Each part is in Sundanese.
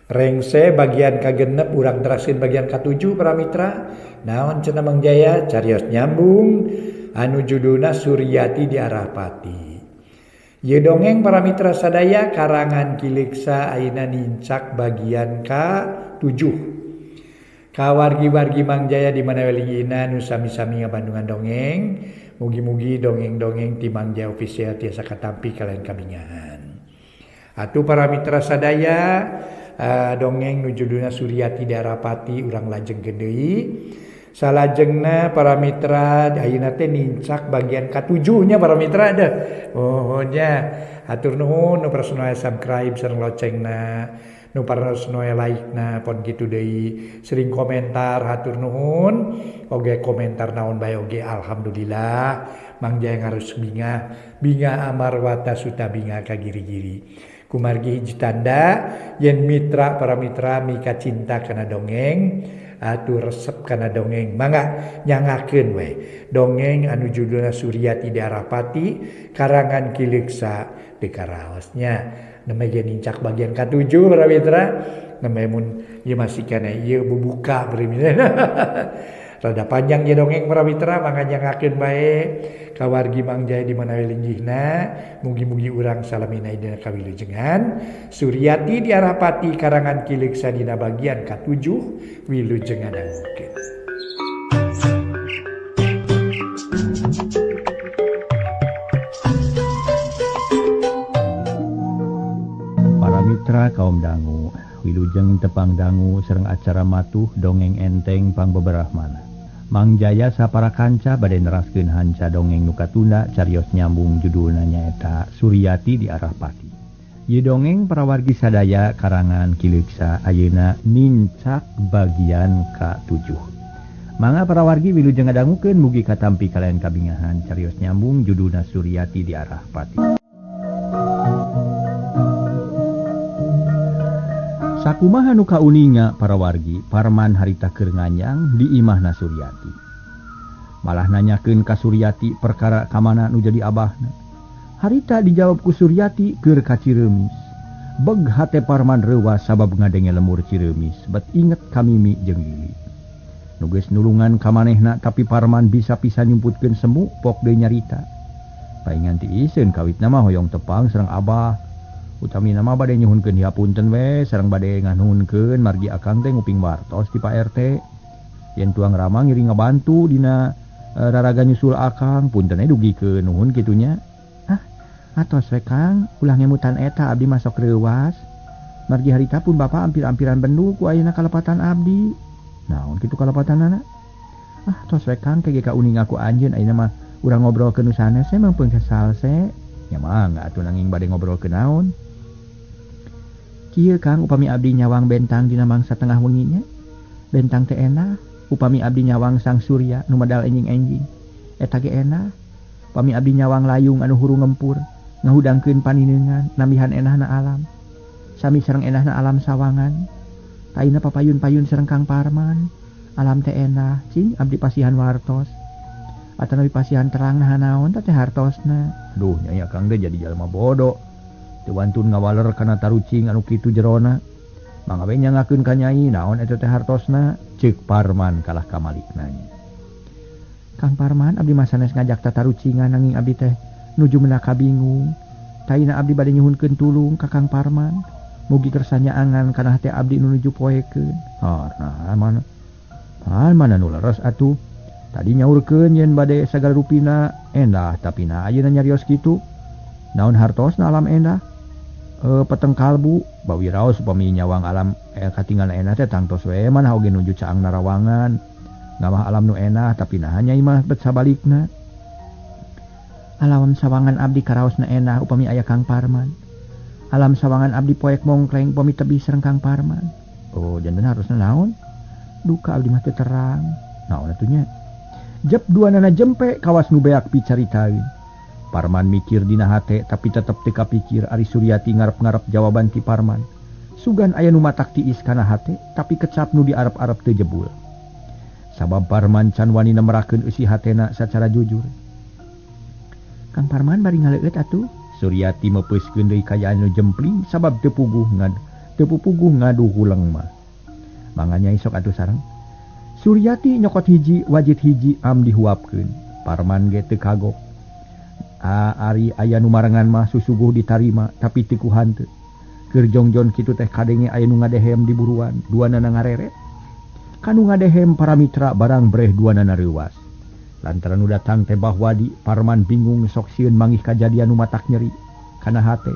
Rengse bagian kagenep urang teraskeun bagian katujuh para mitra. Naon cenah Mang Jaya carios nyambung anu judulna Suryati di Arah Pati. Ieu dongeng para mitra sadaya karangan Ki Leuksa ayeuna nincak bagian ka-7. Kawargi-wargi Mang Jaya di mana we linggihna nu sami-sami ngabandungan dongeng, mugi-mugi dongeng-dongeng ti Mang Jaya Official tiasa katampi kalayan kabingahan. Atuh para mitra sadaya, dongeng nu judulna Suryati di Arah Pati urang lajengkeun deui. Salajengna para mitra ayeuna teh nincak bagian katujuhnya para mitra deh. Oh nya, hatur nuhun nu parantos subscribe sareng locengna, nu parantos like na pon kitu deui, sering komentar hatur nuhun, oge komentar naon bae oge alhamdulillah. Mang Jaya ngarus bingah, bingah amarwata suta bingah ka giri-giri. Kumargi hiji tanda yen mitra para mitra mika cinta kana dongeng atuh resep kana dongeng, mangga nyangakeun we dongeng anu judulna Suryati di Arah Pati karangan Ki Leuksa teu karaosnya. Nembe ge nincak bagian katujuh para mitra, nembe mun ieu masih keneh ieu bubuka para. Rada panjang ye dongeng para mitra, mangga nyangakeun bae kawargi Mang Jaya di mana we linggihna, mugi-mugi urang salamina dina kawilujengan. Suryati di Arah Pati karangan Ki Leuksa dina bagian katujuh, wilujeng ngadangukeun. Para mitra kaum dangu, wilujeng tepang dangu sareng acara matuh dongeng enteng pangbeberahmana. Mang Jaya sapara kanca bade neraskeun hanca dongeng nu katunda carios nyambung judulna nyaeta Suryati di Arah Pati. Ieu dongeng parawargi sadaya karangan Ki Leuksa ayeuna nincak bagian ka-7. Mangga parawargi wilujeng ngadangukeun mugi katampi kalayan kabingahan carios nyambung judulna Suryati di Arah Pati. Sakumaha nu kauninga parawargi Parman harita keur nganyang di imahna Suryati. Malah nanyakeun ka Suryati perkara kamana nu jadi abahna. Harita dijawab ku Suryati keur ka Ciremis. Beg hate Parman reuwas sabab ngadenge lemur Ciremis, bet inget ka Mimi jeung Lili. Nu geus nulungan ka manehna tapi Parman bisa pisan nyumputkeun semu pok deui nyarita. Paingan ti iseun kawitna mah hoyong tepang sareng abah. Utami nama bade nyuhunkeun hapunten we sareng bade nganuhunkeun margi akang teh nguping wartos ti Pak RT. Yen tuang rama ngiring ngabantu dina raraga nyusul akang punten we dugikeun nuhun kitunya. Ah, atos we Kang, ulah ngemutan eta abdi masok reuwas. Margi harita pun bapak ampir-ampiran bendu ku ayeuna kalepatan abdi. Naon kitu kalepatanana? Ah, tos we Kang kege kauning aku anjeun ayeuna mah urang ngobrolkeun nu sanes we mah pengkesal se. Ya mangga atuh nanging bade ngobrolkeun naon. Kieu Kang, upami abdi nyawang bentang dina mangsa tengah wenginya. Bentang teh enah, upami abdi nyawang sang surya nu medal enjing-enjing. Eta ge enah. Upami abdi nyawang layung anu hurung ngempur, ngahudangkeun panineungan, nambihan enahna alam. Sami sareng enahna alam sawangan. Taina papayun-payun sareng Kang Parman. Alam teh enah, cing abdi pasihan wartos. Atanapi pasihan terang nah naon teh hartosna. Duh, nyai Akang teh jadi jalma bodoh. Teu wantun ngawaler kana tarucing anu kitu jerona. Mangga we nyangakeun ka nyai naon eta teh hartosna, ceuk Parman kalah ka malikna. Kang Parman abdi mah sanes ngajak tatarucingan nanging abdi teh nuju menaka bingung. Taina abdi bade nyuhunkeun tulung ka Kang Parman. Mugi kersa nyaangan kana hate abdi nu nuju poekeun. Ah, nah mana? Ah, mana nu leres atuh. Tadi nyaurkeun yen bade sagala rupina endah tapi na ayeuna nyarios kitu. Naon hartosna alam endah? Peteng kalbu bawi raos upami nyawang alam katingal enah teh tangtos we manah oge nuju caang narawangan. Ngamah alam nu enah tapi nah nyai mah bet sabalikna. Alam sawangan abdi karaosna enah upami aya Kang Parman. Alam sawangan abdi poek mongkleng upami tebih sareng Kang Parman. Oh, janten harusna naon? Duka abdi mah teu terang. Naon atuh nya? Jep duanana jempe kawas nu beak picaritaeun. Parman mikir dina hate tapi tetep teu kapikir ari Suryati ngarep-ngarep jawaban ti Parman. Sugan aya nu matak tiis kana hate tapi kecap nu diarep-arep teu jebul. Sabab Parman can wani nemerakeun eusi hatena sacara jujur. Kang Parman bari ngaleueut atuh. Suryati meupeuskeun deui kayaan nu jempling sabab teu puguh ngan Teu pupuguh ngadu huleng mah. Mangga nyai sok atuh sareng. Suryati nyokot hiji wajit hiji am dihuapkeun. Parman ge teu kagok. Ari aya nu marengan mah susuguh ditarima tapi teu ku hanteu. Keur jongjon kitu teh kadenge aya nu ngadehem di buruan, duanana ngareret. Kanu ngadehem para mitra barang breh duanana reuwas. Lantaran nu datang teh Bahwadi, Parman bingung sok sieun mangih kajadian nu matak nyeri kana hate.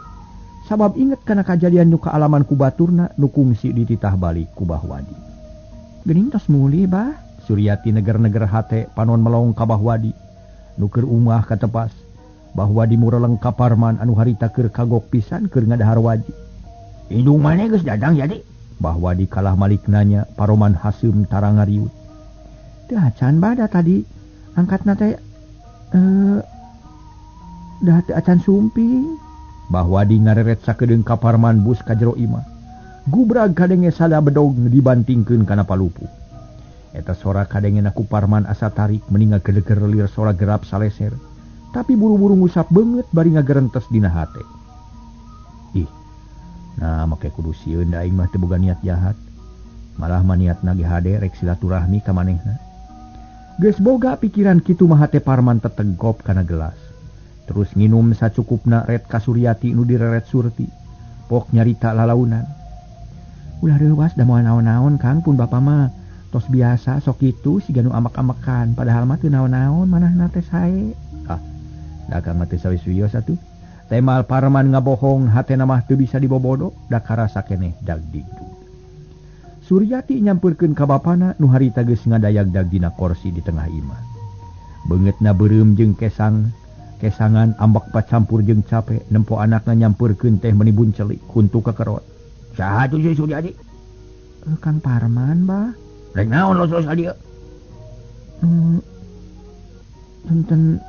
Sabab inget kana kajadian nu kaalaman ku baturna nu kungsi dititah balik ku Bahwadi. Geuning tos mulih bah. Suryati neger-neger hate panon melong ka Bahwadi. Nu keur ungah katepas. Bahwadi mureleng ka Parman anu harita keur kagok pisan keur ngadahar wajib. Indung maneh geus datang jadi? Bahwadi kalah malik nanya paroman haseum tara ngariut. Teu acan bah da tadi angkatna teh dah teu acan sumping. Bahwadi ngareret sakedeung ka Parman bus ka jero imah. Gubrag kadenge sada bedog dibantingkeun kana palupuh. Eta sora kadengena ku Parman asa tarik meni ngagedeger lir sora gerap saleser. Tapi buru-buru ngusap beungeut bari ngagerentes dina hate. Ih, nah make kudu sieun da aing mah teu boga niat jahat. Malah mah niatna ge hade rek silaturahmi ka manehna. Geus boga pikiran kitu mah hate Parman tetegop kana gelas. Terus nginum sacukupna ret ka Suryati nu direret Surti. Pok nyarita lalaunan. Ulah reuwas da moal naon-naon Kang, pun bapa mah tos biasa sok kitu siga nu amak-amakan padahal mah teu naon-naon manahna teh sae. Ah, da Kang mah teu sawios atuh. Temal Parman ngabohong hatena mah teu bisa dibobodo da karasa keneh dagdigdug. Suryati nyampeurkeun ka bapana nu harita geus ngadayag-dag dina korsi di tengah imah. Beungeutna beureum jeung kesang, kesangan ambek pacampur jeung cape nempo anakna nyampeurkeun teh meuni buncelik kuntu kakerot. Saha tuh si Suryati? Kang Parman bah. Rek naon los-los ka dieu? Punten.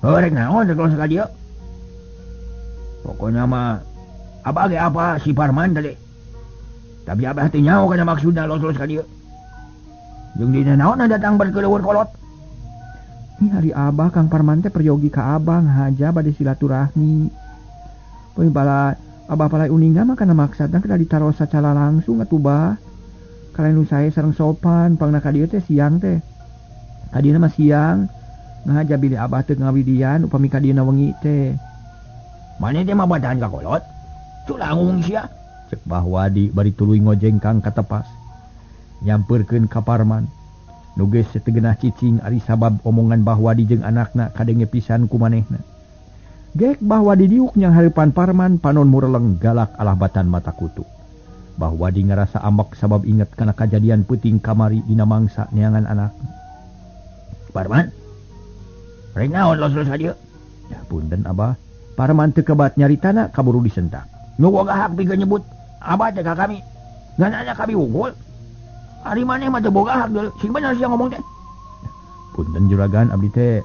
Heuh rek naon rek los ka dieu? Pokoknya mah abah ge apa si Parman tadi. Tapi abah teh nyaho kana maksudna los-los ka dieu. Jeung dina naonna datang berkeleuweur kolot. Ih hari abah Kang Parman teh peryogi ka abah ngahaja bade silaturahmi. Poe bala abah palai uninga mah kana maksudna kada ditaros sacara langsung atuh bah. Kalain nu sae sareng sopan pangna ka dieu teh siang teh. Ka dieuna mah siang ngahaja bilih abah teu ngawidian upami ka dieuna wengi teh. Maneh teh mabadahan ka kolot? Culangung sia. Cek Bahwadi bari tuluy ngojengkang katepas. Nyampeurkeun ka Parman. Nu geus sategenah cicing ari sabab omongan Bahwadi jeung anakna kadenge pisan ku manehna. Gek Bahwadi diuk nyang hareupan Parman panon mureleng galak alah batan mata kutu. Bahwadi ngarasa ambek sabab inget kana kajadian peuting kamari dina mangsa neangan anakna. Parman? Rek naon los-los ka dieu? Ya punten abah. Parman teu kebat nyaritana kaburu disentak. Nu boga hak pikeun nyebut abah teh ka kami. Ngan anak kami unggul. Ari maneh mah teu boga hak deul. Sing bener sia ngomong teh. Punten juragan abdi teh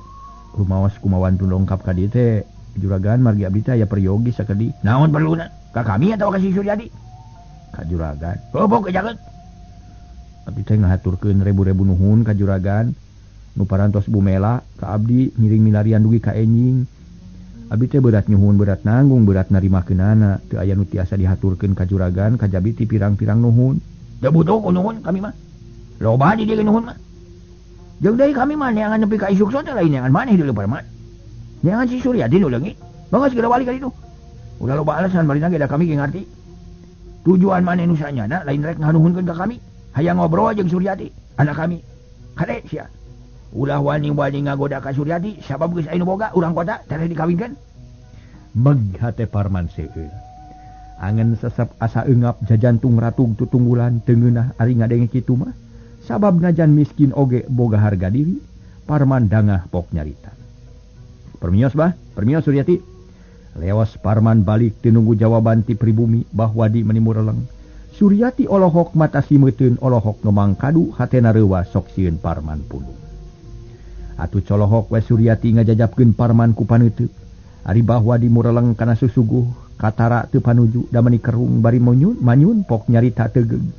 rumaos kumawan dongkap ka dieu teh juragan margi abdi teh aya peryogi sakedik. Naon perluna? Ka kami atawa ka si Suryadi? Ka juragan. Heuh jaget. Abdi teh ngahaturkeun rebu-rebu nuhun ka juragan. Nu parantos bumela ka abdi ngiring milarian dugi ka enjing. Abdi teh berat nyuhun, berat nanggung, berat narimakeunana. Teu aya nu tiasa dihaturkeun ka juragan kajabi ti pirang-pirang nuhun. Teu butuh ku nuhun kami mah. Loba di dieu nuhun mah. Jeung deui kami mah neangan nepi ka isuk sote lain neangan maneh deui Parman. Neangan si Suryati nu leungit. Mangga segera balik ka ditu. Ulah loba alasan barina ge da kami ge ngarti. Tujuan maneh nu sanyana lain rek nganuhunkeun ka kami. Hayang ngobrol jeung Suryati, anak kami. Kade sia. Ulah wani-wani ngagoda ka Suryati sabab geus aya nu boga urang kota tereh dikawinkeun. Meg hate Parman seueur. Angen sesep asa eungap jajantung ratug tutunggulan teu ngeunah ari ngadenge kitu mah. Sabab najan miskin oge boga harga diri, Parman dangah pok nyarita. Permios bah, permios Suryati. Leos Parman balik teu nunggu jawaban ti pribumi Bahwadi meni mureleng. Suryati olohok mata simeuteun olohok ngemang kadu hatena reuwas sok sieun Parman pundung. Atuh colohok we Suryati ngajajapkeun Parman ku paneuteuk. Ari Bahwadi mureleng kana susuguh katara teu panuju da meuni kerung bari manyun manyun pok nyarita teugeung.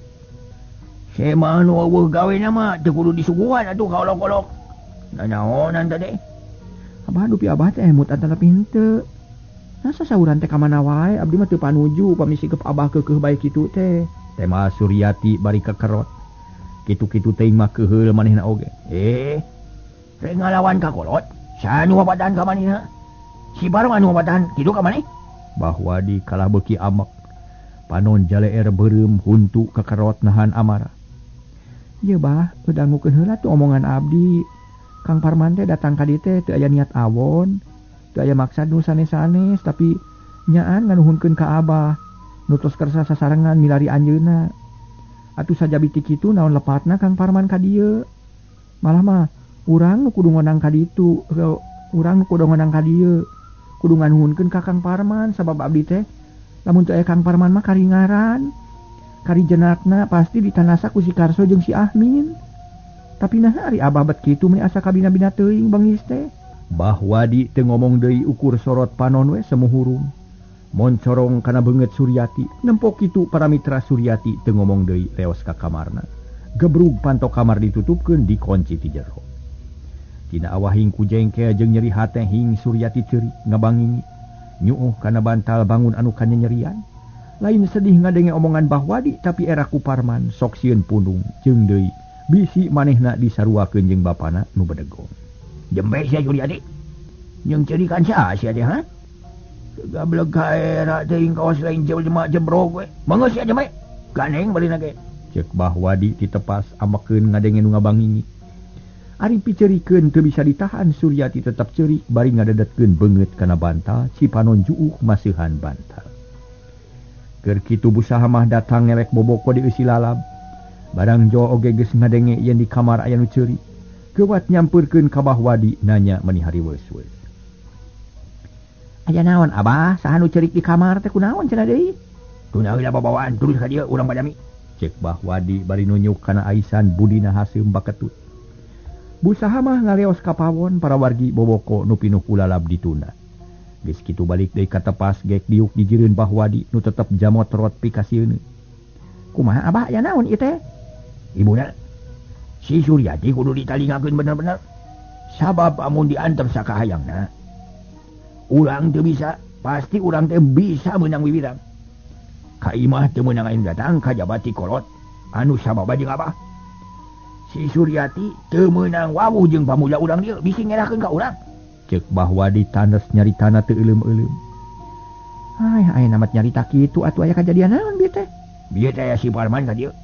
Sema nu eueuh gawena mah teu kudu disuguhan atuh ka olok-olok. Nanaonan teh? Abah dupi abah teh emut antara henteu. Nah sasauran teh ka mana wae abdi mah teu panuju upami sikep abah keukeuh bae kitu teh. Tema Suryati bari kekerot. Kitu-kitu teuing mah keuheul manehna oge. Rek ngalawan ka kolot, saha nu ngobatan ka manehna? Si Parman nu ngobatan kitu ka maneh? Bahwa di kalah beuki amek. Panon jaleer beureum huntu kekerot nahan amarah. Ieu bah, dangukeun heula tuh omongan abdi. Kang Parman teh datang ka dieu teh teu aya niat awon. Teu aya maksad nu sanes-sanes tapi nyaan nganuhunkeun ka abah nu tos kersa sasarengan milari anjeunna. Atuh sajabi ti kitu naon lepatna Kang Parman ka dieu. Malah mah urang nu kudu ngonang ka ditu, urang nu kudu ngonang ka dieu. Kudu nganuhunkeun ka Kang Parman sabab abdi teh lamun teu aya Kang Parman mah karingaran. Karijenakna pasti ditanasa ku si Karso jeung si Ahmin. Tapi nah ari abah bet kitu meni asa kabina-bina teuing bengis teh. Bahwadi teu ngomong deui ukur sorot panon we semuhurung. Moncorong kana beungeut Suryati, nempo kitu para mitra Suryati teu ngomong deui leos ka kamarna. Gebrug panto kamar ditutupkeun dikunci ti jero. Tina awahing ku jengkel jeung nyeri hate hing Suryati ceurik ngabangingi. Nyuuh kana bantal bangun anu kanyanyerian. Lain sedih ngadenge omongan Bahwadi tapi era ku Parman sok sieun pundung jeung deui bisi manehna disaruakeun jeung bapana nu bedegong. Jembe sia Suryati. Jeung ceurikan sia sia teh ha? Gablek kaera teuing kaos lain jelema jebrog we. Mangga sia jembe. Ganeng balina ge. Ceuk Bahwadi titepas amekeun ngadenge nu ngabangingi. Ari piceurikeun teu bisa ditahan Suryati tetep ceurik bari ngadedetkeun beungeut kana bantal cipanon juuh maseuhan bantal. Keur kitu busaha mah datang ngelek boboko di eusi lalab. Barang jo oge geus ngadenge yen di kamar aya nu ceurik. Geuwat nyampeurkeun ka Bahwadi nanya meni hariweus-weus. Aya naon abah, saha nu ceurik di kamar teh kunaon cenah deui? Tuna heula babawaan terus ka dieu urang badami. Ceuk Bahwadi bari nunjuk kana aisan budina haseum baketut. Busaha mah ngaleos ka pawon para wargi boboko nu pinuh ku lalab dituna. Geus kitu balik deui ka tepas gek diuk dijireun Bahwadi nu tetep jamotrot pikasieun. Kumaha abah aya naon ieu teh? Ibuna si Suryati kudu ditalingakeun bener-bener. Sabab amun diantar sakahayangna urang teu bisa, pasti urang teh bisa meunang wiwirang. Ka imah teu meunang aing datang ka jabati kolot anu sababa jeung abah. Si Suryati teu meunang wawuh jeung pamuja urang dieu bisi ngerahkeun ka urang. Ceuk Bahwadi tandes nyaritana teu euleum-euleum. Ai aya namat nyarita kitu atuh aya kajadian naon bieu teh? Bieu teh aya si Parman ka dieu.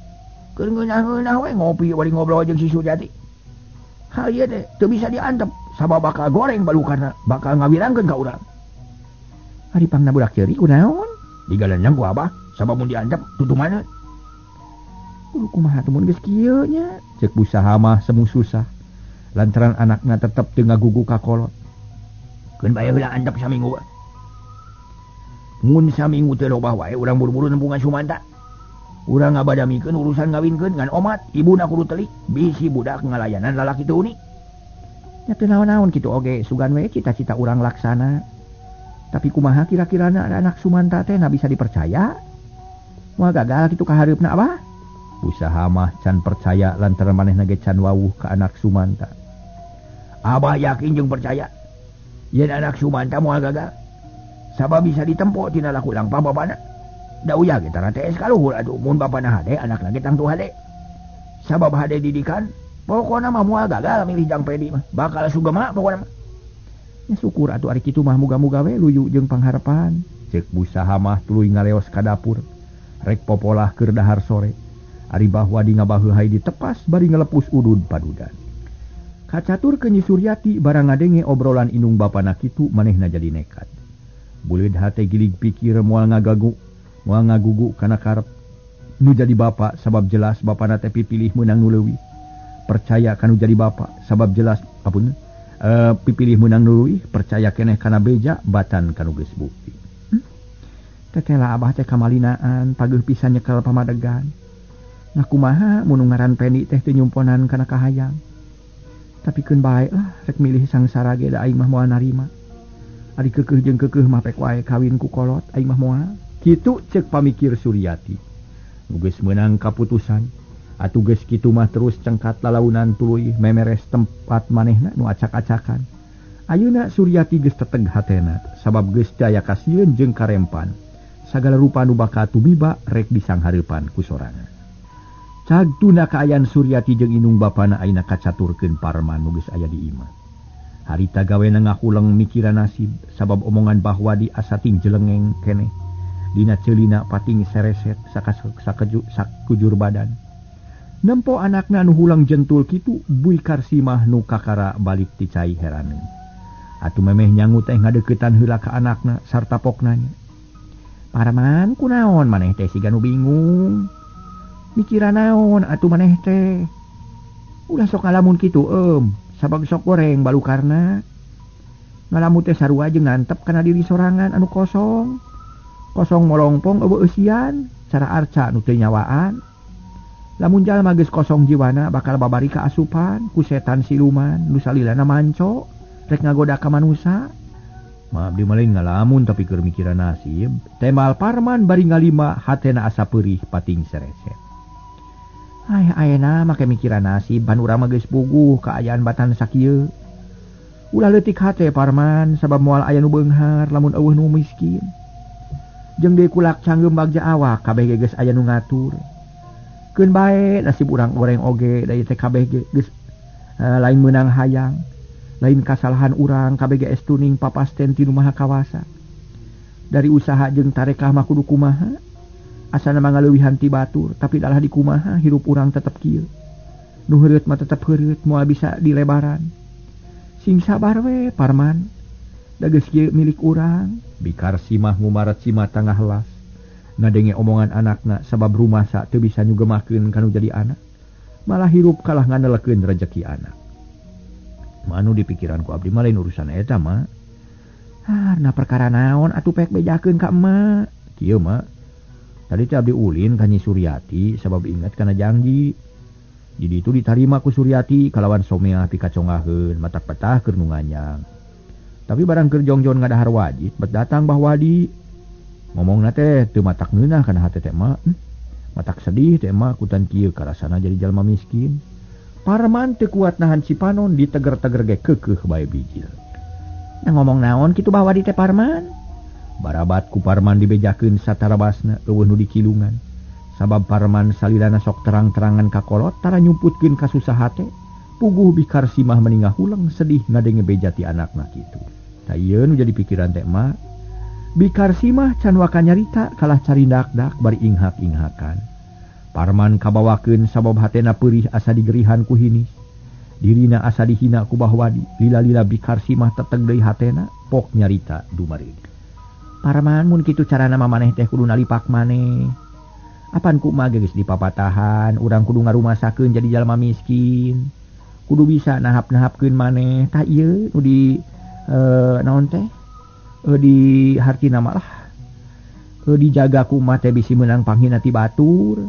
Keur ngeunah-ngeunah we ngopi bari ngobrol jeung si Suryati. Hal ieu teh teu bisa diantep sabab bakal goreng balukarna, bakal ngawirangkeun ka urang. Ari pangna budak ceurik kunaon? Digalendang ku abah sabab mun diantep tutumaneun. Kudu kumaha teh mun geus kieu nya? Ceuk busaha mah semu susah. Lantaran anakna tetep teu ngagugu ka kolot. Keun bae heula antep saminggu. Mun saminggu teu robah wae urang buru-buru nempungan Sumanta. Urang ngabadamikeun urusan ngawinkeun ngan omat ibuna kudu telik bisi budak ngalayanan lalaki teu unik. Nya teu naon-naon kitu oge sugan we cita-cita urang laksana. Tapi kumaha kira-kirana anak Sumanta teh na bisa dipercaya? Moal gagal kitu ka hareupna abah? Usaha mah can percaya lantaran manehna ge can wawuh ka anak Sumanta. Abah yakin jeung percaya yen anak Sumanta moal gagal. Sabab bisa ditempo tina laku langpah bapana. Da uyah ge tara teh kaluhur atuh mun bapana hade anakna ge tangtu hade. Sabab hade didikan pokona mah moal gagal milih jang pedi mah bakal sugema pokona mah. Nya syukur atuh ari kitu mah muga-muga we luyu jeung pangharepan. Ceuk busaha mah tuluy ngaleos ka dapur. Rek popolah keur dahar sore. Ari Bahwadi ngabaheuhai ditepas bari ngalepus udud padudan. Kacatur ke Nyi Suryati barang ngadenge obrolan indung bapana kitu manehna jadi nekat. Buleud hate gilig pikir moal ngagagu, moal ngagugu kana karep nu jadi bapa sabab jelas bapana teh pipilih meunang nu leuwih. Percaya kanu jadi bapa sabab jelas apun pipilih meunang nu leuwih, percaya keneh kana beja batan kanu geus bukti. Teteh lah abah teh kamalinaan pageuh pisan nyekel pamadegan. Nah kumaha mun ngaran Pendi teh teu nyumponan kana kahayang. Tapi keun bae lah rek milih sangsara ge da aing mah moal narima. Ari keukeuh jeung keukeuh mah pek wae kawin ku kolot aing mah moal. Kitu ceuk pamikir Suryati. Nu geus meunang kaputusan, atuh geus kitu mah terus cengkat lalaunan tuluy memeres tempat manehna nu acak-acakan. Ayeuna Suryati geus teteg hatena sabab geus daya kasieun jeung karempan. Sagala rupa nu bakal tumiba rek disanghareupan ku sorangan. Cag tuna kaayaan Suryati jeung indung bapana ayeuna kacaturkeun Parman nu geus aya di imah. Harita gawena ngahuleng mikiran nasib sabab omongan Bahwadi asa ting jelengeng keneh. Dina ceulina pating sereset sakujur badan. Nempo anakna nu hulang jentul kitu Bui Karsimah nu kakara balik ti cai heraneun. Atuh memeh nyangu teh ngadeuketan heula ka anakna sarta pok nanya. Parman kunaon maneh teh siga nu bingung. Mikiran naon atuh maneh teh. Ulah sok ngalamun kitu sabab sok goreng balukarna. Ngalamun teh sarua jeung ngantep kana diri sorangan anu kosong. Kosong molongpong eueuh eusian, cara arca nu teu nyawaan. Lamun jalma geus kosong jiwana bakal babari kaasupan ku setan siluman nu salilana manco rek ngagoda ka manusa. Ma abdi mah lain ngalamun tapi keur mikiran nasib. Temal Parman bari ngalima hatena asa peurih pating sereset. Ay ayeuna make mikiran nasib ban urang mah geus puguh kaayaan batan sakieu. Ulah leutik hate Parman sabab moal aya nu beunghar lamun eueuh nu miskin. Jeung deui kulak canggeum bagja awak kabeh ge geus aya nu ngatur. Keun bae nasib urang goreng oge da ieu teh kabeh ge geus lain meunang hayang, lain kasalahan urang kabeh ge estuning papasten ti nu Maha Kawasa. Dari usaha jeung tarekah mah kudu kumaha? Asana mah ngaleuwihan ti batur, tapi dalah dikumaha hirup urang tetep kieu. Nu heureut mah tetep heureut moal bisa dilebaran. Sing sabar we Parman. Da geus kieu milik urang. Bikar Simah ngumarat sima tangah las. Ngadenge omongan anakna sabab rumasa teu bisa nyugemakeun kanu jadi anak. Malah hirup kalah ngandelkeun rejeki anak. Manu di pikiranku abdi mah lain urusan eta mah. Nah perkara naon atuh pek bejakeun ka emak. Kieu mah. Tadi teh abdi ulin ka Nyi Suryati sabab ingat kana janji. Jadi itu ditarima ku Suryati kalawan someah pikacongaheun matak petah keur nu nganyang. Tapi barang keur jongjon ngadahar wajib bet datang Bahwadi. Ngomongna teh teu matak ngeunah kana hate teh mah. Matak sedih teh mah kutan kieu karasana jadi jalma miskin. Parman teu kuat nahan cipanon diteger-teger ge keukeuh bae bijil. Nah ngomong naon kitu Bahwadi teh Parman? Barabat ku Parman dibejakeun satarabasna eueuh nu dikilungan. Sabab Parman salilana sok terang-terangan ka kolot tara nyumputkeun kasusah hate. Puguh Bikar Simah meni ngahuleng sedih ngadenge beja ti anakna kitu. Tah ieu nu jadi pikiran teh mah. Bikar Simah can waka nyarita kalah carindak-dak bari inghak-inghakan. Parman kabawakeun sabab hatena peurih asa digerihan ku hinis. Dirina asa dihina ku Bahwadi. Lila-lila Bikar Simah teteg deui hatena pok nyarita dumareun. Parman mun kitu carana mah maneh teh kudu nalipak maneh. Apan ku mah geus dipapatahan urang kudu ngarumasakeun jadi jalma miskin. Kudu bisa nahap-nahapkeun maneh. Tah ieu nu di naon teh? Di hartina mah lah. Dijaga ku mah teh bisi meunang panghina ti batur.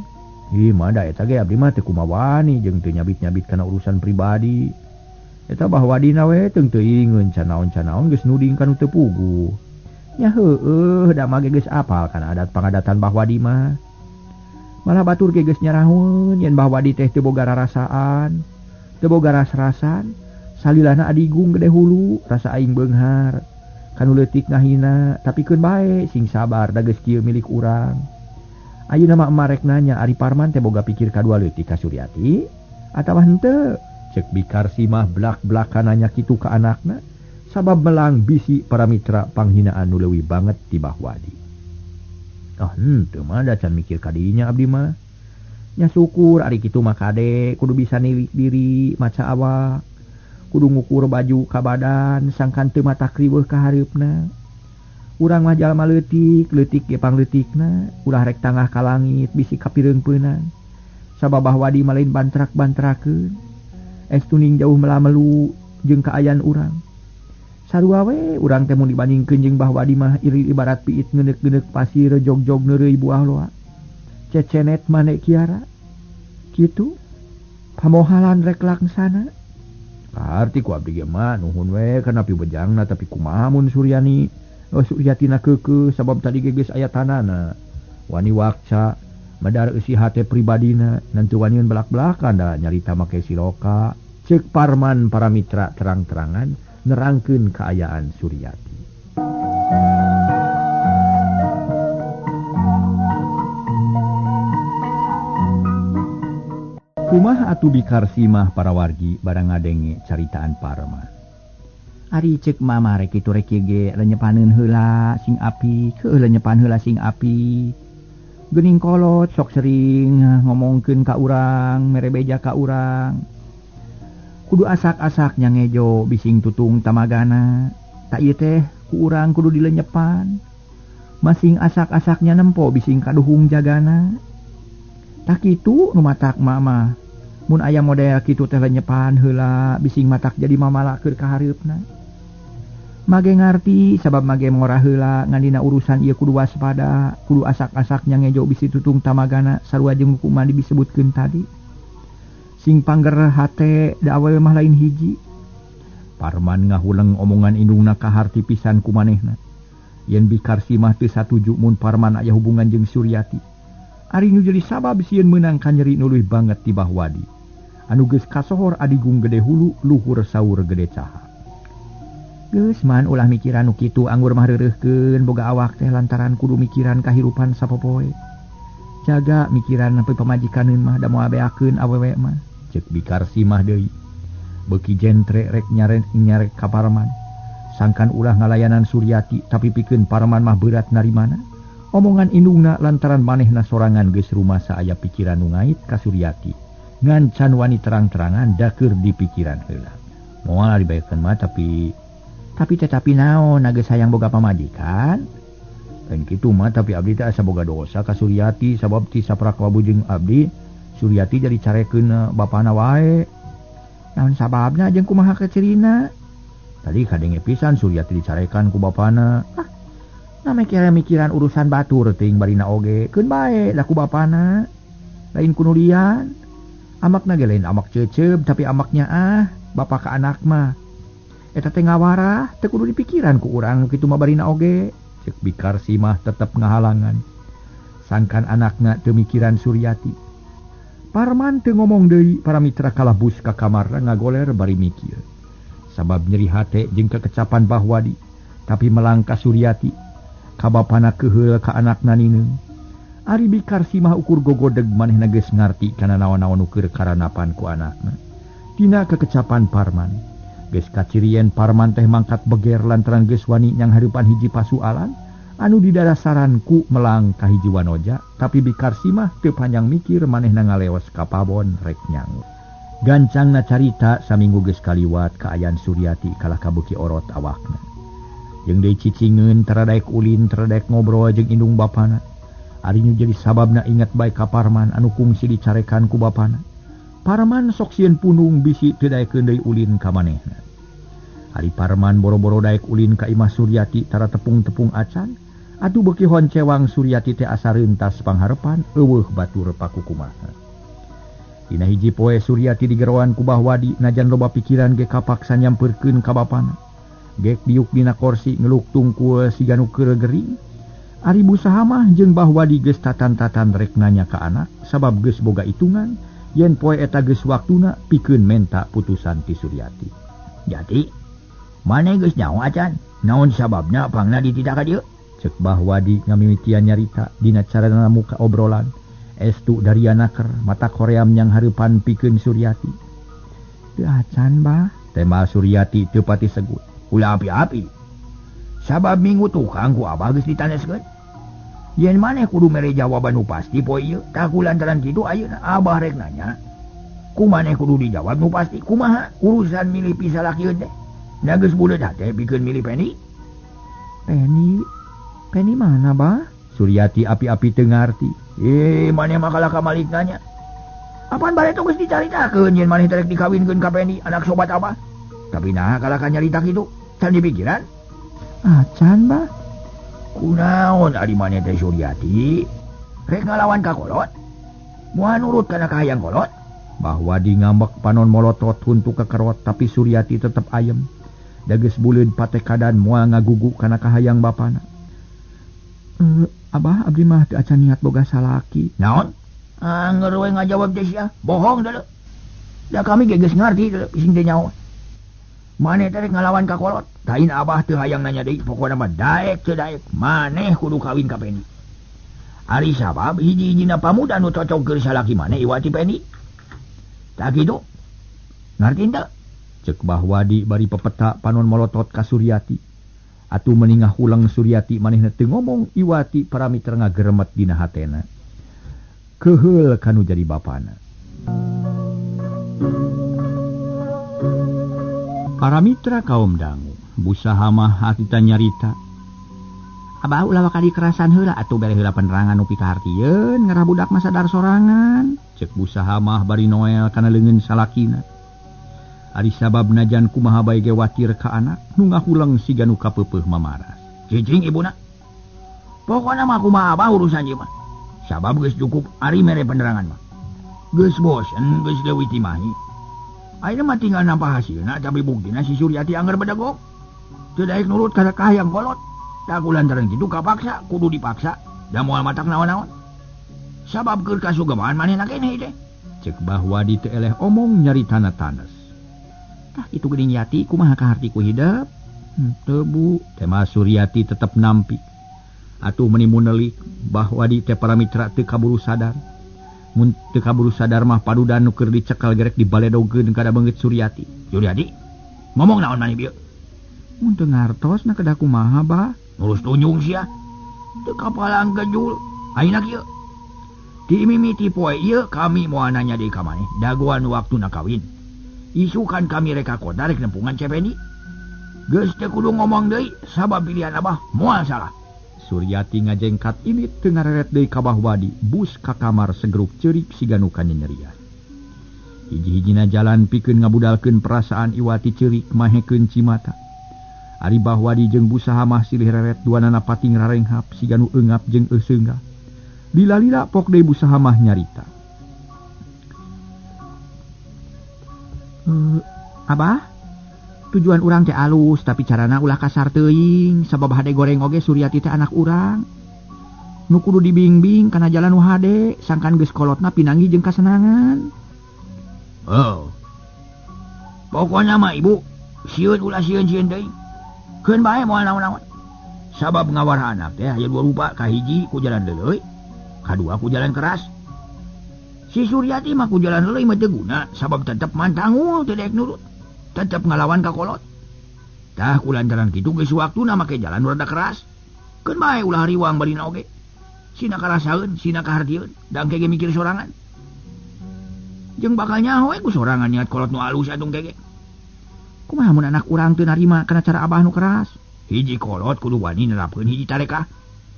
Ih mah da eta ge abdi mah teu kumawani jeung teu nyabit-nyabit kana urusan pribadi. Eta Bahwadina we teung teuingeun canaon-canaon geus nuding kanu teu puguh. Nya heueuh da mah ge geus apal kana adat pangadatan Bahwadi mah. Malah batur ge geus nyaraheun yen Bahwadi teh teu boga rarasaan, teu boga ras-rasan, salilana adigung gede hulu, rasa aing beunghar. Kanu leutik ngahina, tapi keun bae sing sabar da geus kieu milik urang. Ayeuna mah emak rek nanya ari Parman teh boga pikir kadua leutik ka Suryati atawa henteu? Cek Bikar Simah blak-blakan nanya kitu ka anakna sabab melang bisi para mitra panghinaan nu leuwih banget ti Bahwadi. Ah henteu mah da can mikir ka dinya abdi mah. Nya syukur ari kitu mah kade kudu bisa nilik diri maca awak. Kudu ngukur baju ka badan sangkan teu matak riweuh ka hareupna. Urang mah jalma leutik, leutik ge pangleutikna, ulah rek tangah ka langit bisi kapireungpeunan. Sabab Bahwadi mah lain bantrak-bantrakeun. Estuning jauh melamelu jeung kaayaan urang. Sarua we urang teh mun dibandingkeun jeung Bahwadi mah iri ibarat piit ngeuneuk-ngeuneuk pasir jog-jog neureuy buah loa. Cecenet mane kiara. Kitu pamohalan rek laksana. Arti ku abdi ge mah nuhun we kana pibejangna tapi kumaha mun Suryani Suryatina keukeuh sabab tadi ge geus aya tanana. Wani wakca madar eusi hate pribadina nanti waniun belak-belakan da nyarita make siloka. Ceuk Parman para mitra terang-terangan Nerangkeun kaayaan Suryati. Kumaha atuh Bikarsimah para wargi barang ngadenge caritaan Parman. Ari cek mama rek kitu rek ge lenyepaneun heula sing api, keuh lenyepan heula sing api. Geuning kolot sok sering ngomongkeun ka urang, mere beja ka urang. Kudu asak-asak nya ngejo bising tutung tamagana. Tak ieu teh ku urang kudu dilenyepan. Masing asak-asaknya nempo bising kaduhung jagana. Tak kitu nu matak mama. Mun aya model kitu teh lenyepan heula bising matak jadi mamalakeun ka hareupna. Mage ngarti sabab mage ngora heula ngan dina urusan ieu kudu waspada, kudu asak-asaknya ngejo bisi tutung tamagana sarua jeung kumaha disebutkeun tadi. Sing pangger hate da awewe mah lain hiji. Parman ngahuleng omongan indungna kaharti pisan ku manehna. Yen Bikarsimah teu satuju mun Parman aya hubungan jeung Suryati. Ari nu jadi sabab sieun meunang kanyeri nu leuwih banget ti Bahwadi. Anu geus kasohor adigung gede hulu luhur saur gede caha. Geus man ulah mikiran nu kitu anggur mah reureuhkeun boga awak teh lantaran kudu mikiran kahirupan sapopoe. Jaga mikiran nepi pamajikaneun mah da moal beakeun awewe mah. Cek Bikarsimah deui. Beuki jentre rek nyarek ka Parman. Sangkan ulah ngalayanan Suryati tapi pikeun Parman mah berat narimana. Omongan indungna lantaran manehna sorangan geus rumasa aya pikiran nu ngait ka Suryati. Ngan can wani terang-terangan da keur di pikiran heula. Moal dibaekeun mah tapi tetapi naon geus hayang boga pamajikan? Lain kitu mah tapi abdi teh asa boga dosa ka Suryati sabab ti saprak wabu jeung abdi Suryati jadi carekeun bapana wae. Naon sababna jeung kumaha kecirina? Tadi kadenge pisan Suryati dicarekan ku bapana. Ah, na mikiran urusan batur teuing barina oge keun bae da ku bapana. Lain ku nulian. Amakna ge lain amak ceuceub tapi amaknya ah bapa ka anak mah. Eta teh ngawarah teu kudu dipikiran ku urang kitu mah barina oge. Cek Bikarsimah tetep ngahalangan. Sangkan anakna teu mikiran Suryati. Parman teu ngomong deui para mitra kalabus ka kamarna ngagoler bari mikir. Sabab nyeri hate jeung kekecapan Bahwadi tapi melangkah Suryati ka bapana keuheul ka anakna nineung. Ari Bikarsimah ukur gogodeg manehna geus ngarti kana naon-naon nu keur karanapan ku anakna. Tina kekecapan Parman geus kacirien Parman teh mangkat beger lantaran geus wani nyang hareupan hiji pasualan anu didarasaran ku melang ka hiji wanoja tapi Bikarsimah teu panjang mikir manehna ngaleos ka pabon rek nyangu. Gancangna carita saminggu geus kaliwat kaayaan Suryati kalah kabeuki orot awakna. Jeung deui cicingeun tara daek ulin tara daek ngobrol jeung indung bapana. Ari nu jadi sababna inget bae ka Parman anu kungsi dicarekan ku bapana. Parman sok sieun punung bisi teu daekeun deui ulin ka manehna. Ari Parman boro-boro daek ulin ka imah Suryati tara tepung-tepung acan. Atuh beuki honcewang Suryati teh asa reuntas pangharepan eueuh batur pakukumaha. Dina hiji poe Suryati digeroan ku Bahwadi najan loba pikiran ge kapaksa nyampeurkeun ka bapana. Gek diuk dina korsi ngeluk tungkul siga nu keur gering. Ari Busahamah jeung Bahwadi geus tatan-tatan rek nanya ka anak sabab geus boga hitungan yen poe eta geus waktuna pikeun menta putusan ti Suryati. Jati, maneh geus nyaho acan? Naon sababna pangna dititah ka dieu? Cek Bahwadi ngamimitian nyarita dina carana muka obrolan. Estu dariana ker mata koream yang hareupan pikeun Suryati. Teu acan bah, tema Suryati teu pati segut. Ulah api-api. Sabab minggu tukang ku abah geus ditaneskeun. Yen maneh kudu mere jawaban nu pasti poe ieu, tah ku lantaran kitu ayeuna abah rek nanya. Ku maneh kudu dijawab nu pasti kumaha urusan milih pisalakieun teh. Na geus buleut hate pikeun milih Peni. Peni? Peni mana bah? Suryati api-api teu ngarti. Maneh mah kalah ka malik nanya. Apaan bareto geus dicaritakeun yen maneh teh rek dikawinkeun ka Peni anak sobat abah. Tapi nah kalah ka nyarita kitu, can dipikiran? Acan bah. Kunaon ari maneh teh Suryati? Rek ngalawan ka kolot? Moal nurut kana kahayang kolot? Bahwadi ngambek panon molotot huntu kekerot tapi Suryati tetep ayem. Da geus buleud patekadan moal ngagugu kana kahayang bapana. Abah abdi mah teu acan niat boga salaki. Naon? Angger we ngajawab teh sia. Bohong deuleu. Da kami ge geus ngarti deuleu bising teh nyaho. Maneh teh rek ngalawan ka kolot. Lain abah teu hayang nanya deui, pokona mah daek teu daek, maneh kudu kawin ka Pendi. Ari sabab hiji-hijina pamuda nu cocok keur salaki maneh Iwati Pendi. Tah kitu. Ngarti teu? Cek Bah Wadi bari pepeta panon molotot ka Suryati. Atuh meni ngahuleng Suryati manehna teu ngomong, Iwati para mitra ngageremet dina hatena. Keheul kanu jadi bapana. Para mitra kaum dangu, busaha mah harita nyarita. Abah ulah bakal dikerasan heula atuh bere heula penerangan nu pikahartieun ngarah budak mah sadar sorangan. Cek busaha mah bari noel kana leungeun salakina. Ari sabab najan kumaha bae ge watir ka anak nu ngahuleng siga nu kapeupeuh mamaras. Cicing ibuna. Pokona mah kumaha abah urusan ieu mah. Sabab geus cukup ari mere penerangan mah. Geus bosen geus leuwih timahi. Ayeuna mah tinggal nampa hasilna tapi buktina si Suryati angger bedegok. Teu daek nurut ka kahayang kolot. Tah kulantaran kitu kapaksa kudu dipaksa da moal matak naon-naon. Sabab keur kasugeman manehna keneh teh. Cek Bah Wadi teu eleh omong nyaritana tanes. Tah kitu geuning Yati kumaha kaharti ku hidep? Henteu Bu, tema Suryati tetep nampi. Atuh meni munelik Bah Wadi teh para mitra teu kaburu sadar. Mun teu kaburu sadar mah padudan nu keur dicekal gerek dibaledogeun kada beungeut Suryati. Suryati, ngomong naon maneh bieu? Mun teu ngartos na kedah kumaha bah? Ngurus tunjung sia. Teu kapalang gejul. Ayeuna kieu. Ti mimiti poe ieu kami moal nanya deui ka maneh dagoan waktuna kawin. Isukan kami rek ka kota rek nempungan Cependi. Geus teu kudu ngomong deui sabab pilihan abah moal salah. Suryati ngajengkat ilit teu ngareret deui ka Bah Wadi, bus ka kamar segeruk ceurik siga nu kanyanyerian. Hiji-hijina jalan pikeun ngabudalkeun perasaan Iwati ceurik mahekeun cimata. Ari Bah Wadi jeung busaha mah silih reret duanana pating rarenghap siga nu eungap jeung euseungah. Lila-lila pok deui busaha mah nyarita. Abah, tujuan urang teh alus tapi carana ulah kasar teuing sabab hade goreng oge Suryati teh anak urang. Nu kudu dibingbing kana jalan nu hade sangkan geus kolotna pinanggih jeung kasenangan. Oh. Pokona mah ibu sieun ulah sieun-sieun deui. Keun bae moal naon-naon. Sabab ngawar anak teh aya dua rupa, kahiji ku jalan leuleui, kadua ku jalan keras. Si Suryati mah ku jalan leuleui mah teu guna sabab tetep mantangul teu daek nurut. Tetep ngalawan ka kolot. Tah kulantaran kitu geus waktuna make jalan rada keras. Keun bae ulah riwang barina oge. Sina karasaeun, sina kahartieun, da engke ge mikir sorangan. Jeung bakal nyaho we ku sorangan niat kolot nu alus atuh engke ge. Kumaha mun anak urang teu narima kana cara abah nu keras? Hiji kolot kudu wani nerapkeun hiji tarekah.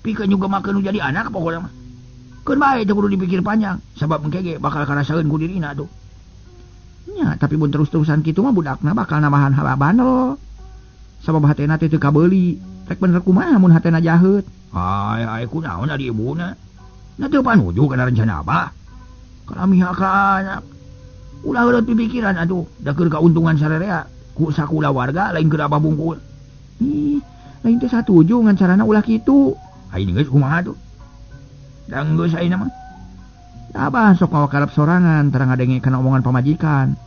Pikeun nyugemakeun nu jadi anak pokona mah. Keun bae teu kudu dipikir panjang sabab engke ge bakal karasaeun ku dirina atuh. Nya, tapi mun terus-terusan kitu mah budakna bakal nambahan hawa bandel. Sabab hatena teh teu kabeuli. Rek bener kumaha mun hatena jaheut? Ai ai kunaon ari ibuna? Na teu panuju kana rencana abah. Kalamiha ka anak. Ulah heureut pipikiran atuh, da keur kauntungan sarerea ku sakula warga lain keur abah bungkul. Ih, lain teh satuju ngan carana ulah kitu. Aing geus kumaha tuh? Da geus ayeuna mah. Abah sok ngawakarep sorangan tara ngadenge kana omongan pamajikan.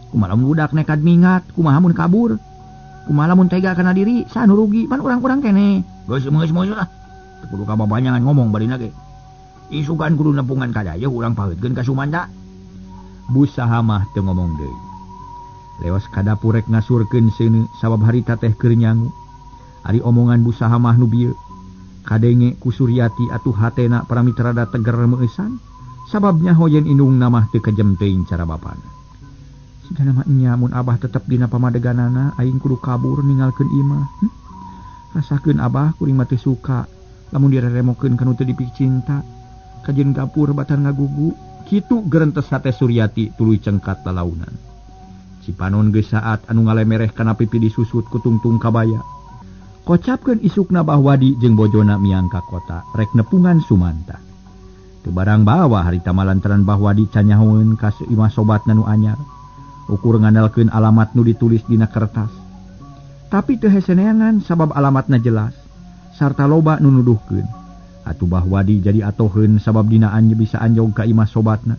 Kumaha lamun budak nekat mingat, kumaha mun kabur. Kumaha lamun tega kana diri, sanu rugi pan urang-urang keneh. Geus geus lah. Teu kudu ka babanyangan ngomong barina ge. Isukan kudu nempungan ka dayeuh urang paheutkeun ka Sumanta. Busaha mah teu ngomong deui. Lewas ka dapur rek ngasurkeun seuneu sabab harita teh keur nyangu. Ari omongan busaha mah nu bieu. Kadenge ku Suryati atuh hatena para mitra da teger meueusan. Sababnya hoyen indungna mah teu kejem teuing cara bapana. Sigana mah nya mun abah tetep dina pamadeganana aing kudu kabur ninggalkeun imah. Rasakeun abah kuring mah teu suka lamun direremokeun kanu teu dipicinta. Kajeun gapur batan ngagugu kitu gerentes hate Suryati tuluy cengkat lalaunan. Cipanon geus saat anu ngalemereh kana pipi disusut ku tungtung kabaya. Kocapkeun isukna Bah Wadi jeung bojona miang ka kota rek nepungan Sumanta. Teu barang bawa harita malantaran Bah Wadi canyahoeun ka imah sobatna nu anyar. Ukur ngandalkeun alamat nu ditulis dina kertas. Tapi teu heseneangan sabab alamatna jelas sarta loba nu nuduhkeun. Atuh Bah Wadi jadi atoheun sabab dinaan bisa anjog ka imah sobatna.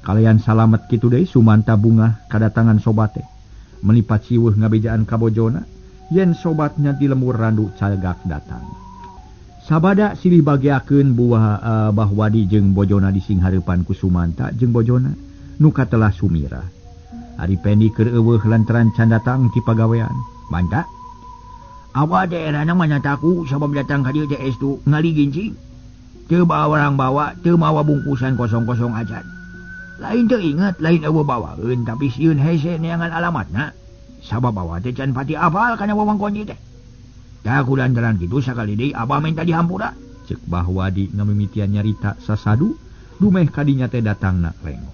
Kalayan salamet kitu deui Sumanta bungah kadatangan sobate. Melipat siweuh ngabejaan ka bojona yen sobatnya di lembur randu cagak datang. Sabada silih bageakeun buah Bahwadi jeung bojona disinghareupan ku Sumanta jeung bojona nu katelah Sumira. Ari Pendi keur eueuh lantaran can datang ti pagawean. Manta. Awa daerahna mah nyataku sabab datang ka dieu teh estu ngaligincing. Teu bawa orang bawa, teu mawa bungkusan kosong-kosong acan. Lain teu inget, lain eueuh bawaeun tapi sieun hese neangan alamatna. Sabab bawa teh can pati apal kana wewengkon ieu teh. Tah ku lantaran kitu sakali deui abah minta dihampura. Ceuk Bahwadi ngamimitian nyarita sasadu dumeh kadinya teh datangna lengo.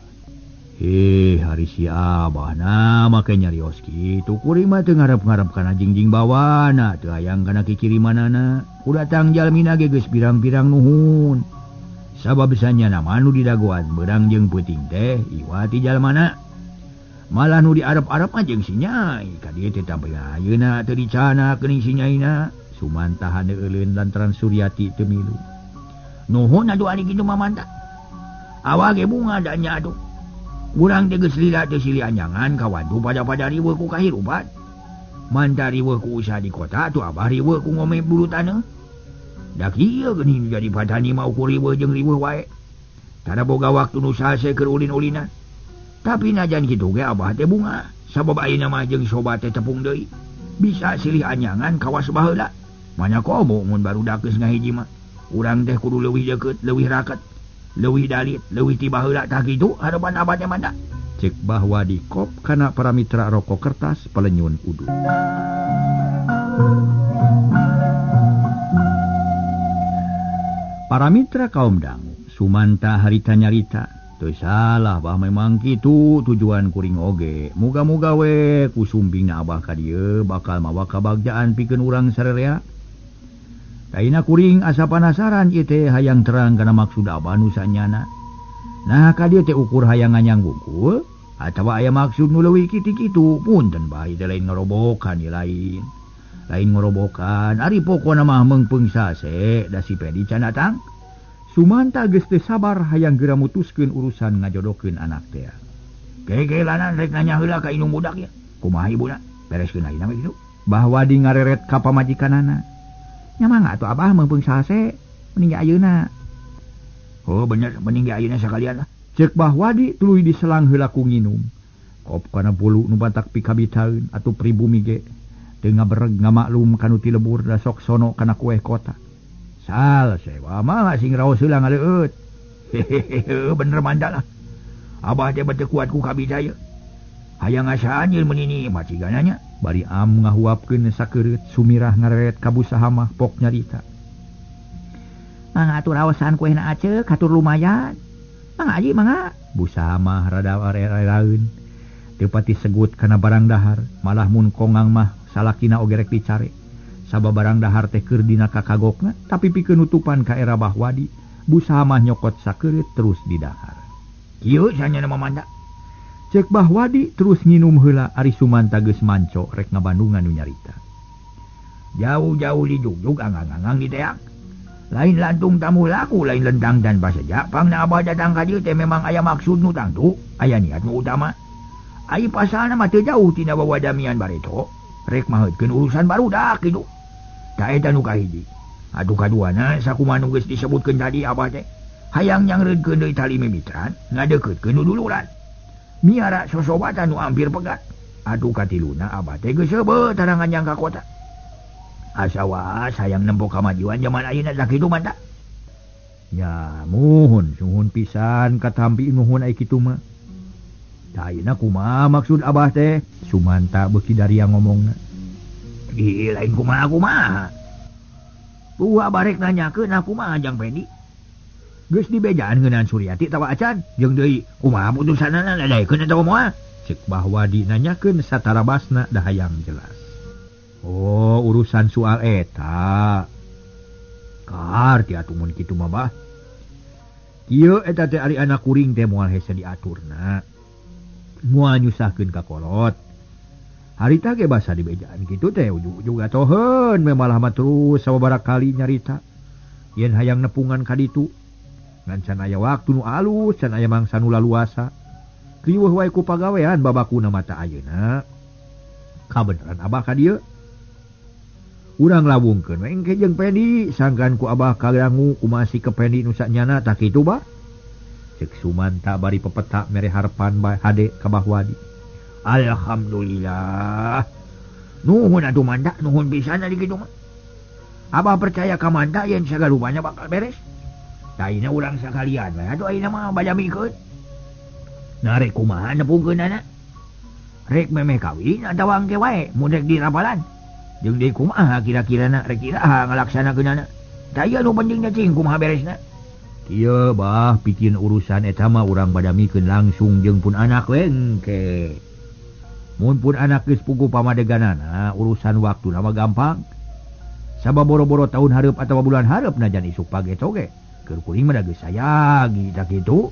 Hari si abah na make nyarios kitu kuring mah teu ngarep-ngarep kana jingjing bawana teu hayang kana kikirimanana. Ku datang jalmina ge geus pirang-pirang nuhun. Sabab sanyana mah nu didagoan beurang jeung peuting teh iwat ti jalmana. Malah nu diarep-arep mah jeung si Nyai ka dieu teh tampi ayeuna teu dicana geuning si Nyaina. Sumanta haneuleun lantaran Suryati teu milu. Nuhun atuh ari kitu mah manta. Awak ge bunga da nya atuh. Urang teh geus lila teh silih anjangan kawantu pada-pada riweuh ku kahirupan. Manta riweuh ku usaha di kota atuh abah riweuh ku ngome bulu taneuh. Da kieu geuning jadi patani mah ukur riweuh jeung riweuh wae. Tara boga waktu nu salse keur ulin-ulinan. Tapi najan kitu ge abah teh bunga sabab ayeuna mah jeung sobat teh tepung deui. Bisa silih anjangan kawas baheula. Mana komo mun barudak geus ngahiji mah. Urang teh kudu leuwih deukeut, leuwih raket. Leuwih dalit, leuwih ti baheula tah kitu harapan abah teh manda. Cek Bahwadi kop kana para mitra rokok kertas pelenyun udud. Para mitra kaum dangu, Sumanta harita nyarita. Teu salah bah memang kitu tujuan kuring oge. Muga-muga we ku sumpingna abah ka dieu bakal mawa kabagjaan pikeun urang sararea. Taina kuring asa panasaran ieu teh hayang terang kana maksud abah nu sanyana. Nah ka dieu teh ukur hayang nganyang wungkul atawa aya maksud nu leuwih kitu-kitu punten bae teh lain ngarobokan ieu lain. Lain ngorobokan ari pokona mah meungpeung sase da si Pedi can datang. Sumanta geus teu sabar hayang geura mutuskeun urusan ngajodohkeun anak teh. Gegelanan rek nanya heula ka indung budak ya. Kumaha ibuna? Bereskeun ayeuna we kitu. Bahwadi ngareret ka pamajikanana. Nya mangga atuh abah meungpeung sase mending ge ayeuna. Oh bener mending ge ayeuna sakalian lah. Ceuk Bahwadi tuluy diselang heula ku nginum. Kop kana bulu nu batak pikabitaeun atuh pribumi ge teu ngabereg ngamaklum kanu ti lebur da sok sono kana kueh kota. Sal sewa mah sing raos heula ngaleueut. Hehehe bener manda lah. Abah teh bete kuat ku kabidaya. Hayang asaan yeun menini macigana nya. Bari am ngahuapkeun sakeureut Sumirah ngareret ka Busahamah pok nyarita. Mangga atuh raosan kuehna aceuk hatur lumayan. Mangga aji mangga. Busahamah rada areraeun. Teu pati segut kana barang dahar, malah mun kongang mah salakina oge rek dicare. Sabab barang dahar teh keur dina kakagokna, tapi pikeun nutupan ka era Bahwadi, Busahamah nyokot sakeureut terus didahar. Kieu sanyana mah manda. Cek Bahwadi terus nginum heula ari Sumanta geus manco rek ngabandungan nu nyarita. Jauh-jauh di jugjug angang-angang di teak. Lain lantung tamu laku, lain lentang dan paseja. Pangna abah datang ka dieu teh memang aya maksud nu tangtu, aya niat nu utama. Ai pasalna mah teu jauh tina wawadamian bareto. Rek maheutkeun urusan barudak kitu. Tah eta nu kahiji. Atuh kaduana sakumaha nu geus disebutkeun tadi abah teh. Hayang nyangreudkeun deui tali mimitran, ngadeukeuutkeun nu duluran. Miara sosobatan nu hampir pegat. Aduh katiluna abah teh geus seubeuh tarangan yang ka kota. Asa waas hayang nempo kamajuan jaman ayeuna tah kitu mah. Ya muhun suhun pisan katampi nuhun ai kitu mah. Tah ayeuna kumaha maksud abah teh? Sumanta beuki daria ngomongna. Ih lain kumaha kumaha. Tuh abah rek nanyakeun kumaha jang Pendi. Geus dibejaan ngeunaan Suryati tawa acan jeung deui kumaha putusanana nadaekeun atawa moal. Ceuk Bahwadi nanyakeun satarabasna da hayang jelas. Oh urusan soal eta. Kaharti atuh mun kitu mah bah. Kieu eta teh ari anak kuring teh moal hese diaturna. Moal nyusahkeun ka kolot. Harita ge basa dibejaan kitu teh ujug-ujug atoheun we malah mah terus sababaraha kali nyarita. Yen hayang nepungan ka ditu. Ngan can aya waktu nu alus, can aya mangsa nu laluasa. Riweuh wae ku pagawean babakuna mata ayeuna. Kabeneran abah ka dieu. Urang lawungkeun we engke jeung Pendi sangkan ku abah kalangu kumaha sikep Pendi nu sanyana tah kitu bah. Cek Sumanta bari pepeta mere harepan bae hade ka Bah Wadi. Alhamdulillah. Nuhun atuh Manta, nuhun pisan ari kitu mah. Abah percaya ka Manta yen sagalupana bakal beres. Taina urang sakalian we atuh ayeuna mah badamikeun. Nah rek kumaha nepungkeunana? Rek memeh kawin atawa engke wae mun rek dirapalan. Jeung deui kumaha kira-kirana rek iraha ngalaksanakeunana. Tah ieu nu penting teh cing kumaha beresna. Kieu bah pikeun urusan eta mah urang badamikeun langsung jeung pun anak we engke. Mun pun anak geus puguh pamadeganana urusan waktuna mah gampang. Sabab boro-boro tahun hareup atawa bulan hareup najan isuk pageto ge. Keur kuring mah da geus sayagi tah kitu.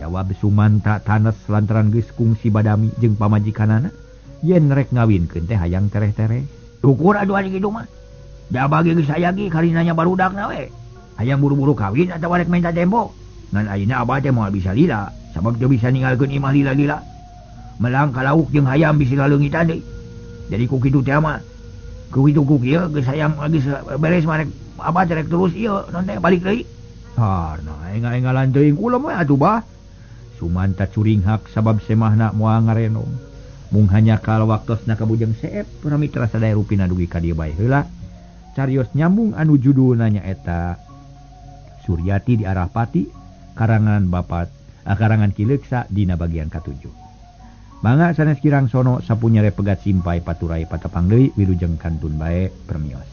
Jawab Sumanta tanes lantaran geus kungsi badami jeung pamajikanana yen rek ngawinkeun teh hayang tereh-tereh. Syukur atuh ari kitu mah. Da bagi geus sayagi karinanya barudakna we. Hayang buru-buru kawin atawa rek minta tempo. Ngan ayeuna abah teh moal bisa lila sabab teu bisa ninggalkeun imah lila-lila. Melang ka lauk jeung hayam bisi ngaleungitan deui. Jadi ku kitu teh mah. Ku kitu ku kieu geus hayang geus beres mah rek abah teh rek terus ieu non teh balik deui. Harna engal-engalan teuing kulem we atuh bah. Sumanta curinghak sabab semahna moal ngarenom. Mung hanya kal waktosna ka Bujang Seep para mitra sadaya rupina dugi ka dieu bae heula. Carios nyambung anu judulna nyaeta Suryati di Arah Pati karangan Bapak karangan Ki Leuksa dina bagian ka-7. Mangga sanes kirang sono sapunyare pegat simpai paturai patepang deui wilujeng kantun bae permios.